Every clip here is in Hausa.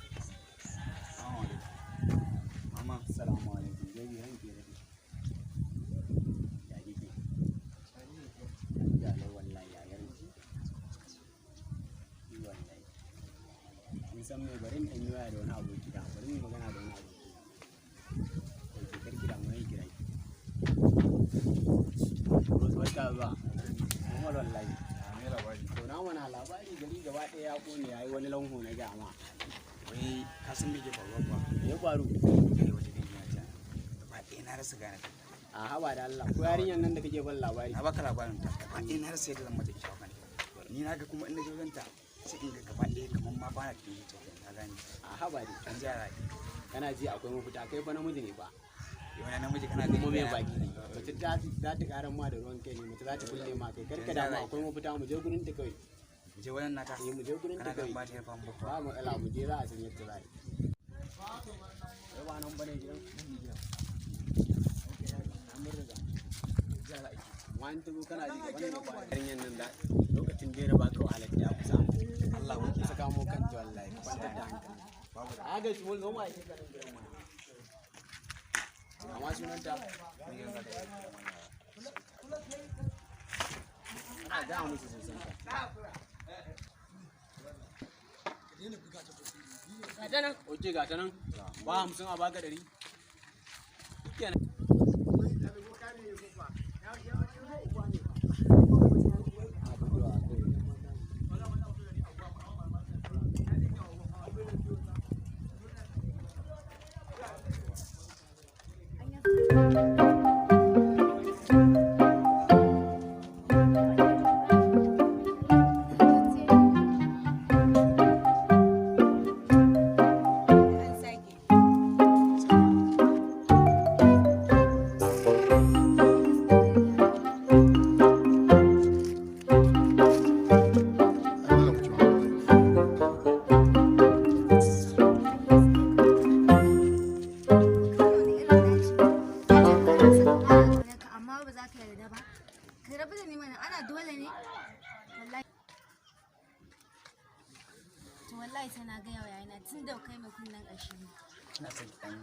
Assalamu alaikum. Mama, Assalamu alaikum. Baby, ranke daɗe. Ya kike? Ya lau wallahi, ya garin. Yi wallahi. Kin san me, bari in ɗan yi waya da wani aboki da bari mu yi magana da wani aboki. Ok, kar ki damu, zan kira ki. Rose, barka da zuwa. Normal wallahi. Me labari? To na mana labari, gari gaba ɗaya ya ƙone, yayi wani lanho na gaya ma. Wai ka san me ke faruwa kuwa? Me ya faru? Kai, wata baby na ta. Gaba ɗaya na rasa gane ta. A haba da Allah, ko yarinyar nan da kake ban labari? Na baka labarin ta. Gaba ɗaya na rasa yadda zan mata shawo kanta. Ni na ga kuma in na je wajen ta, sai in ga gaba ɗaya kamar ma bana cikin zuciya, ka gane. A haba dai. An ji yara. Kana ji, akwai mafita, kai fa namiji ne ba. Yau na namiji kana gani Kuma mai na- baki ne, mace za ta karan ma da ruwan kai ne, mace za ta kulle ma kai. Karka damu, akwai mafita, mu je gurin ta kawai. Mu je wajen nata. Eh, mu je gurin ta Kana kawai. ga ba ta yarfa mu ba. Ba matsala, mu je, za a san yadda za a yi. Kai, ba nan bane gidan? An mun riga. Wani tubu kana ji gaban da ba yarinyar nan da lokacin da ya baka wahalar ya kusa. Allah mun kusa kamo kan ji wallahi, ka kwantar da hankali. Babu da. A ga shi mun zo mu aike ka nan gidan mana. Amma sunanta? Ni gidan za ta yi. A ga musu sun san ta. Ga ta nan. Ok, ga ta nan. Ba 50 a baka 100. Kenan. An sake. Wani irin naci? Kana son ba na ƙaunar ka, amma ba za ka yarda ba. Ka rabu da ni mana, ana dole ne? Wallahi. To wallahi sai na gaya wa yayana, tun da kai mai kunnen ƙashi ne. Ina son ki ɗan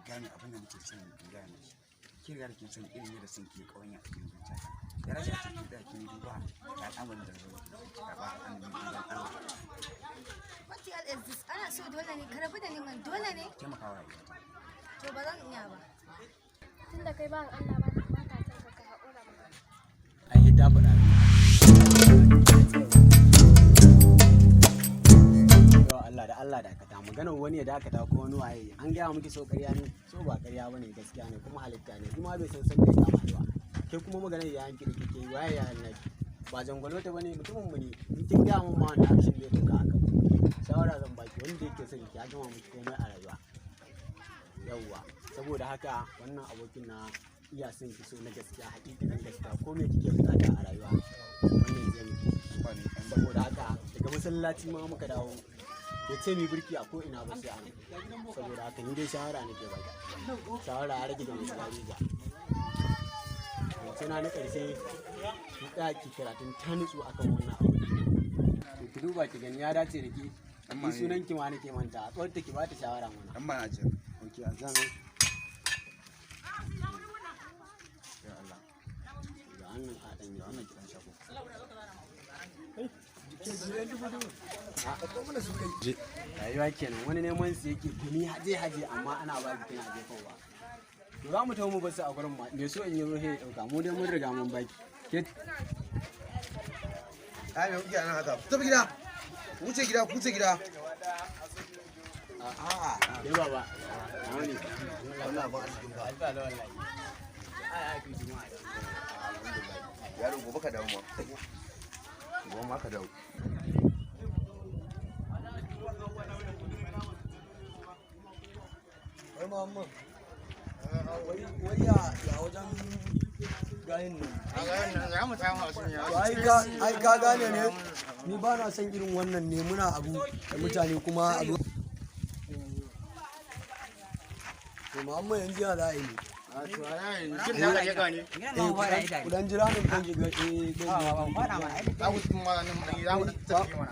gane abin da nake son in gaya miki. Ki riga da kin san irin yadda son ke ƙawanya a cikin zuciyata. Ya rage a cikin da kin duba da al'amarin da zo ki karɓa an dan Allah. What the hell is this? Ana so dole ne? Ka rabu da ni mana, dole ne? Taimakawa rayuwata. To ba zan iya ba. Tunda kai bawan Allah ba ba ka son ka haƙura mana. Ai ta faɗa. Yawa Allah da Allah dakata, maganar wani ya dakata ko wani waye, an gaya miki so ƙarya ne, so ba ƙarya bane, gaskiya ne kuma halitta ne, kuma bai san da ya kama ni ba. Ke kuma maganar yayan ki da kike yi, waye yayan naki? Ba jangwalo ta bane, mutumin mu ne. In kin gaya mun ma, wannan action bai ɗauka haka. Shawara zan baki, wanda yake son ki ya gama miki komai a rayuwa. Yawwa, saboda haka wannan abokin na iya son ki so na gaskiya, hakikanin gaskiya. Ko me kike bukata a rayuwa, wannan zai miki. Ba ni ɗan Saboda haka daga masallaci ma muka dawo, ya ce mi birki a ko ina ba sai an. Saboda haka ni dai shawara nake baki, shawara ya rage da mai shiga riga. Sai na ƙarshe, ki tsaya ki karatun ta nutsu akan wannan abu. To ki duba ki gani, ya dace da ki. Amma ni sunan ki ma nake manta, a tsorta ki bata shawara mana. Dan ba na ce. Ok, a zan. Ya Allah. Ga wannan a ɗan yi. Da wannan kiɗan shako. Rayuwa kenan, wani neman su yake gumi haje haje, amma ana ba ki kina jefowa. To za mu tawo mu basu a gurin ma me so in yi zo ya dauka. Mu dai mun riga mun baki ke. Ai me kuke nan haka? Ku tafi gida. Ku wuce gida, ku wuce gida. A'a, Ke baba, na wani? wannan abin arzikin ba. Alfa la wallahi. Ai ai ku juma'a. Yaro, gobe ka dawo ma. Gobe ma ka dawo. Wai Muhammad, wai ya wajen gayin nan? To ai ka gane ne, ni ba na son irin wannan ne, muna abu da mutane kuma abu. To Muhammad, yanzu ya za a yi ne? Kudan jira ne kun shiga eh.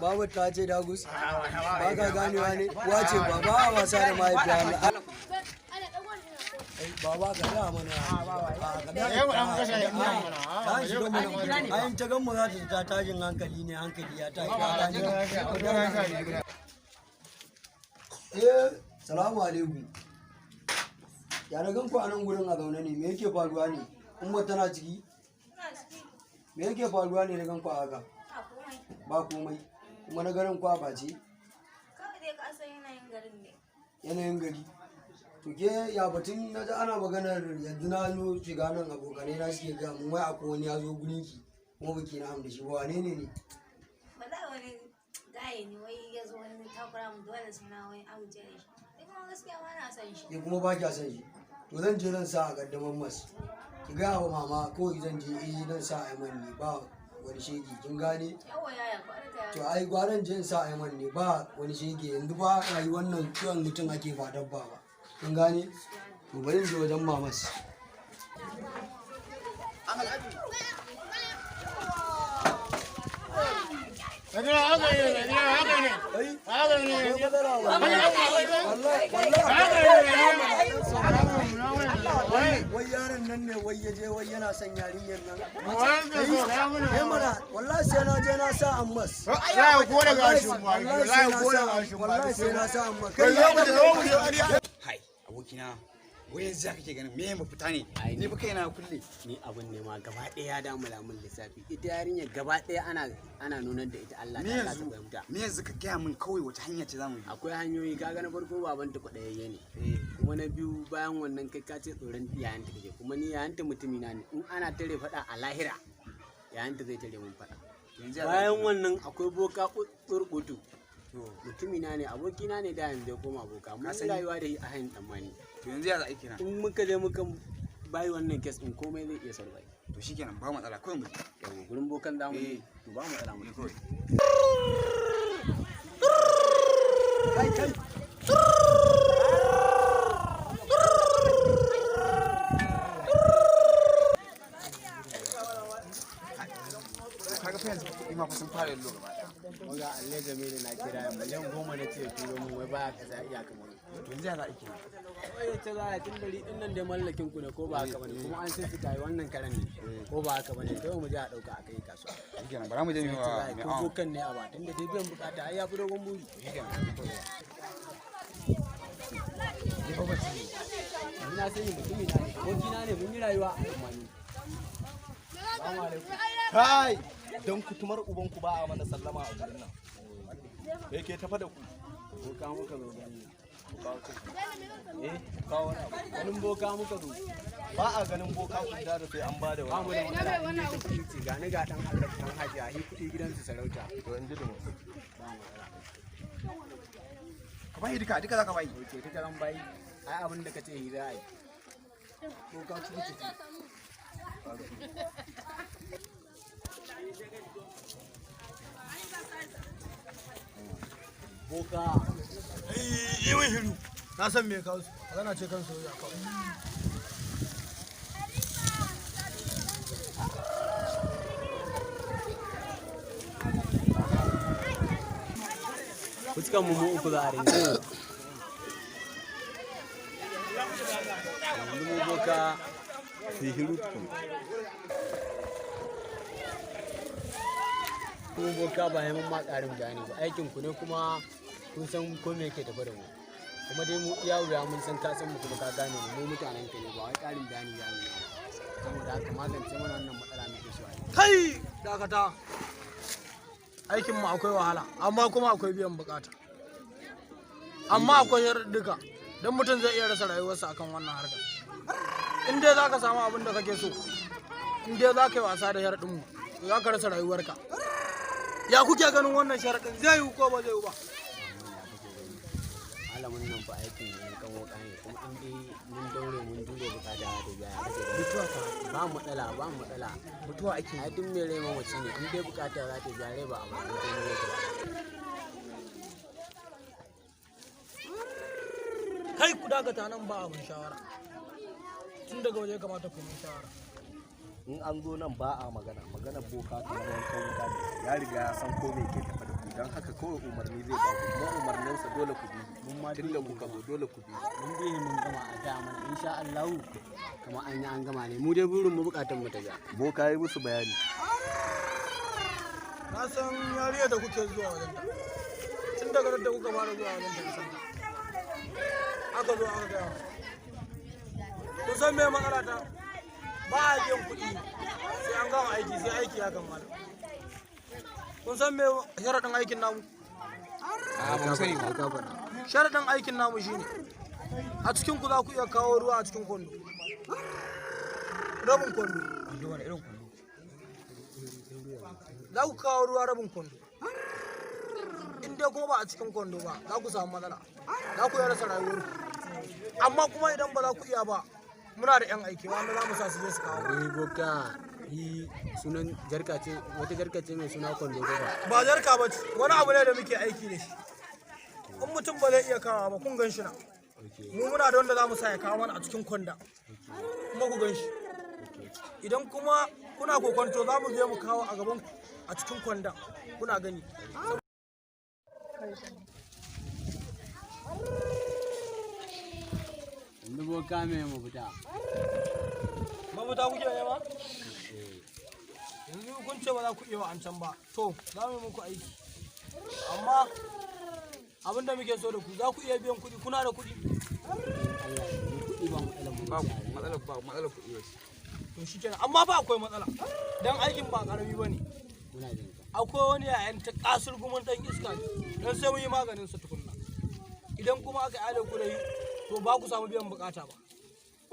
Babu ta ce dagus. Ba ka ganewa ne. Wace baba a wasa da mahaifiya Allah. Baba ka ga mana. Ka ga mana. Ta shiga mana. Ayin ta gan mu za ta tashin hankali ne, hankali ya tashi. Ka gane. Eh, salamu alaikum. Ya na gan ku a nan gurin a zaune ne, me yake faruwa ne? Umma tana ciki? Me yake faruwa ne na gan ku a haka? Ba komai. Kuma na garin ku a bace? Kawai dai ka san yanayin garin ne. Yanayin gari. To ke ya batun na ji ana maganar yanzu na zo shiga nan abokanai na suke gaya mun wai akwai wani ya zo gurin ki kuma baki na da shi ba, wane ne ne? Ba za wani gaye ne wai ya zo wani takura mu dole sai na wai amince da shi. Ni kuma gaskiya ba na son shi. Ke kuma ba kya son shi. To zan je zan sa a kaddamar mas. Ki gaya wa mama kawai zan je eh zan sa a man ne ba wani shege, kin gane? Yawwa yaya ko ta. To ai gwaran je in sa a man ne ba wani shege, yanzu ba rayuwar nan kiwon mutum ake ba dabba ba. Kin gane? To bari in je wajen mamas. Wai yaron nan ne wai ya je wai yana son yarinyar nan. Eh mana wallahi sai na je na sa ammas. Wallahi sai na sa ammas. Kai Hai, abokina, wai yanzu ya kake ganin me mafita ne? Ni fa kaina kulle. Ni abun ne ma gaba ɗaya ya damu lamun lissafi. Ita yarinyar gaba ɗaya ana nunar da ita Allah Ni ta kasa yanzu fahimta. ni yanzu ka gaya min kawai wata hanya ce zamu bi. Akwai hanyoyi, kaga na farko babanta kwaɗayayye ne. Kuma na biyu bayan wannan kai ka ce tsoron yayanta kake, kuma ni yayanta mutumina ne, in ana tare faɗa a lahira yayanta zai tare mun faɗa. Yanzu ya Bayan wannan akwai boka tsurkutu. Mutumina ne, abokina ne, da yanzu ya koma boka. Mun yi rayuwa da shi a hanyar tsammani. To yanzu ya za a yi kenan? In muka je muka bayi wannan kes ɗin komai zai iya survive. To shikenan ba matsala kawai mu je. Yawwa gurin bokan zamu je. To ba matsala mu je kawai. Kai kai. Kaga fa yanzu kuɗi ma fa sun fara yallo gaba ɗaya. Wanga Allah Jamilu na kira 10 miliyan na ce turo mun wai baya kaza iya kamar. To yanzu ya za a yi kenan? Wai ce za a tun dari din nan dai mallakin ku ne ko ba haka bane, kuma an sai fita yi wannan karan ne ko ba haka bane, kai mu je a dauka a kai kasuwa. Shikenan bara mu je mu yi wa mai ko awon. bokan ne a ba tunda dai biyan bukata ai ya fi dogon buri. Ni fa ban sani. Ni na sani mutumi na ne, abokina ne, mun yi rayuwa a tsammani. Assalamu alaikum. Kai! Don kutumar ubanku ba a mana sallama a gurin nan. Me ke tafa da ku? Boka muka zo gani. Eh, kawo wani abu. Ganin boka muka zo. Ba a ganin boka ku da sai an ba da Ba wani. mu da matsala in dai ta kuɗi ce, gani ga ɗan Allah ɗan hajiya, hi kuɗi gidansu sarauta. To in ji da mu. Ba matsala. Ka bayi duka, duka za ka bayi. Ok, duka zan bayi. Ai abin da ka ce hira ai. Boka kuɗi ce. Boka. Yi min shiru. Na san me kawo su. Magana ce kan soyayya kawai. Fuskan mu mu uku za a rinka. Yanzu mu boka Sihiru tukun. Mu boka ba ya mun ma ƙarin bayani ba, aikin ku ne kuma kun san ko me yake tafe da mu. Kuma dai mu iya wuya mun san ka san mu kuma ka gane mu, mu mutanen ka ne, ba wai ƙarin bayani ya mu ba. Saboda haka magance mana wannan matsala muke so a yi. Kai! Dakata. Aikin mu akwai wahala, amma kuma akwai biyan bukata. Amma akwai duka. Don mutum zai iya rasa rayuwarsa akan wannan harkar. In dai za ka samu abin da kake so, in dai za ka yi wasa da sharaɗinmu, to za ka rasa rayuwarka. Ya kuke ganin wannan sharaɗin zai yiwu ko ba zai yiwu ba? Malamin nan fa aikin yankan wuka ne, kuma in dai mun daure mun jure bukata za ta biya, ya kake gani? Mutuwa fa. Ba matsala, ba matsala. Mutuwa ake yi. Ai duk mai rai mamaci ne, in dai bukata za ta biya rai ba a bakin komai yake ba. Kai ku dakata nan ba abin shawara. Tun daga waje ya kamata ku yi shawara. In an zo nan ba a magana, maganar boka kamar wankan wuta ne, ya riga ya san ko me ke tafe da ku, don haka kawai umarni zai ba ku, kuma umarninsa dole ku bi. Mun ma Tun da kuka zo dole ku bi. Mun bi mun gama a da mana insha Allah, kamar an yi an gama ne. Mu dai burin mu bukatun mu ta ja. Boka ya yi musu bayani. Na san yariya da kuke zuwa wajen ta. Tun daga da kuka fara zuwa wajen ta san ta. Aka zo aka gaya mu. Kun san me matsala ta? Ba a biyan kuɗi sai an gama aiki, sai aiki ya kammala. Kun san me sharaɗin aikin namu? A ba mu sani ba. Ka faɗa. Sharaɗin aikin namu shine a cikin ku za ku iya kawo ruwa a cikin kwando. Rabin kwando. Kwando, wani irin kwando? Za ku kawo ruwa rabin kwando. In dai kuma ba a cikin kwando ba, za ku samu matsala, za ku iya rasa rayuwar. Amma kuma idan ba za ku iya ba, muna da yan aiki wanda za mu sa su je su kawo. Eh boka, yi sunan jarka ce, wata jarka ce mai suna kwando ko ba? Ba jarka ba ce, wani abu ne da muke aiki da shi. In mutum ba zai iya kawo ba, kun gan shi na, mu muna da wanda za mu sa ya kawo mana a cikin kwanda, kuma ku gan shi. Idan kuma kuna kokonto, za mu je mu kawo a gaban ku a cikin kwanda kuna gani. Yanzu boka, me mu fita? Mafita kuke nema? Yanzu kun ce ba za ku iya wa'ancan ba, to za mu yi muku aiki. Amma abin da muke so da ku, za ku iya biyan kuɗi? Kuna da kuɗi? Allah ya yi kuɗi ba matsalar mu. Ba ce a matsalar, ba matsalar kuɗi ba ce. To shi kenan, amma ba akwai matsala. Dan aikin ba karami ba ne. Muna jin ka. Akwai wani yayan ta kasur gumin ɗan iska ne, don sai mun yi maganin sa tukunna. Idan kuma aka yale ku da yi, to ba ku samu biyan bukata ba.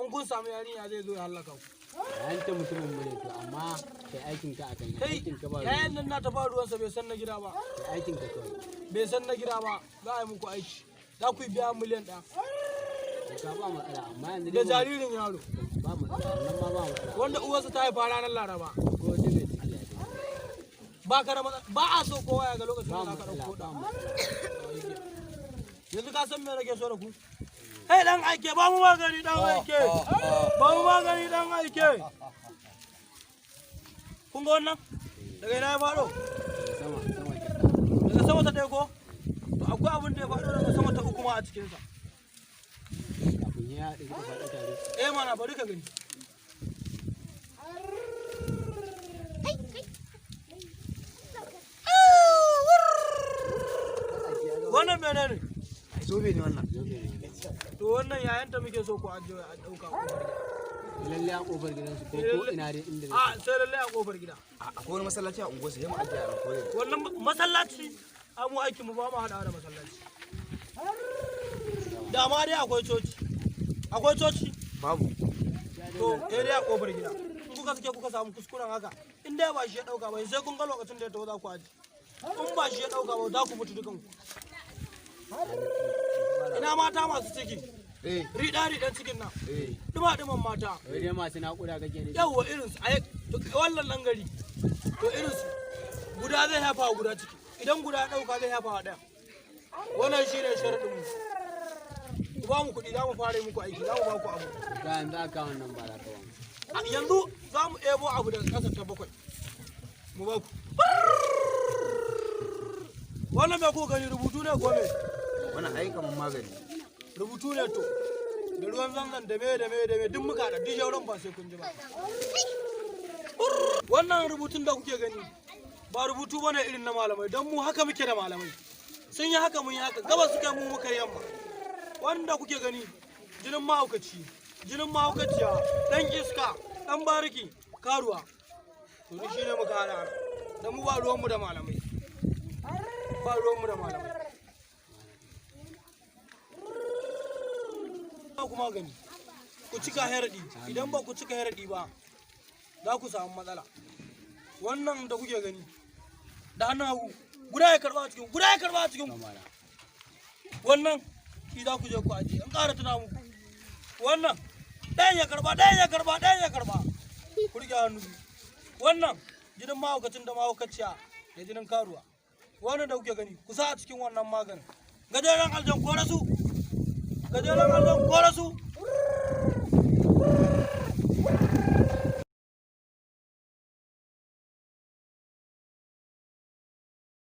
In kun samu yarinya, zai zo ya hallaka ku. Yayan ta mutumin mu ne, to amma kai aikin ka akan Kai, aikin ka ba yayan nan na ta ba ruwansa, bai san na gida ba. Kai aikin ka kawai. Bai san na gida ba, za a yi muku aiki. Za ku yi biya miliyan 1. Boka, ba matsala, amma yanzu Da dai jaririn yaro ba matsala, nan ma ba matsala. Wanda uwarsa ta haifa ranar Laraba. Ko wata mai ciki a dai. Ba ka da matsala, ba a so kowa ya ga lokacin Ba da za ka matsala. ɗauko Ba ɗan. matsala. Yanzu ka san me nake so da ku? Hey, dan aike, ba mu magani, dan aike, ba mu magani, dan aike. Kun ga wannan daga ina ya faɗo? Sama sama ta. Daga sama ta ɗaya ko? To akwai abin da ya faɗo daga sama ta uku ma a cikinsa. Kafin ya haɗu suka faɗi tare. Eh mana, bari ka gani. Wannan menene? Zobe ne wannan. Zobe ne. To wannan yayanta muke so ku ajiye, a ɗauka a ƙofar gida. Lalle a kofar gidansu ko ko ina dai inda A sai lalle a ƙofar gida. Akwai wani masallaci a unguwarsu, ya mu ajiye a nan ko zai. Wannan masallaci, a mu aikin mu ba mu haɗawa da masallaci. Da ma dai akwai coci. Akwai coci? Babu. To eh dai a ƙofar gida. In kuka sake kuka samu kuskuren haka, in dai ba shi ya ɗauka ba, sai kun ga lokacin da ya taho za ku aji. In ba shi ya ɗauka ba, za ku mutu dukanku. Ina mata masu ciki? Eh. Riɗa riɗan cikin nan. Eh. Ɗuma ɗuman mata. Wai dai masu naƙuda kake ne? Yawwa, irinsu a to wannan nan gari, to irinsu guda zai haifa wa guda ciki. Idan guda ya ɗauka, zai haifa wa ɗaya. Wannan shi ne sharaɗin mu. Ku ba mu kuɗi, za mu fara yi muku aiki, za mu ba ku abu. Ga yanzu aka wannan ba za ka ba mu. A yanzu za mu ebo abu daga ƙasa ta bakwai mu ba ku. Wannan mai kuka gani, rubutu ne ko me? Wannan ai kamar magani. Rubutu ne, to da ruwan zanzan da me da me da me duk muka da duk shauran, ba sai kun ji ba. Wannan rubutun da kuke gani ba rubutu bane irin na malamai, don mu haka muke da malamai. Sun yi haka, mun yi haka, gabas suka yi, mu muka yi yamma. Wanda kuke gani jinin mahaukaci, jinin mahaukaciya, dan iska, dan bariki, karuwa, to ni shine muka hada da mu. Ba ruwanmu da malamai, ba ruwanmu da malamai. Ba ku magani, ku cika heradi. Idan ba ku cika heradi ba, za ku samu matsala. Wannan da kuke gani, da hannun hagu guda ya karba a cikin guda, ya karba a cikin wannan, shi za ku je ku ajiye. In ƙara tuna muku, wannan ɗayan ya karba, ɗayan ya karba, ɗayan ya karba, ku rike hannu biyu. Wannan jinin mahaukacin da mahaukaciya da jinin karuwa, wannan da kuke gani, ku sa a cikin wannan maganin. Gajeren aljan, kore su. Gajeren aljan, kore su.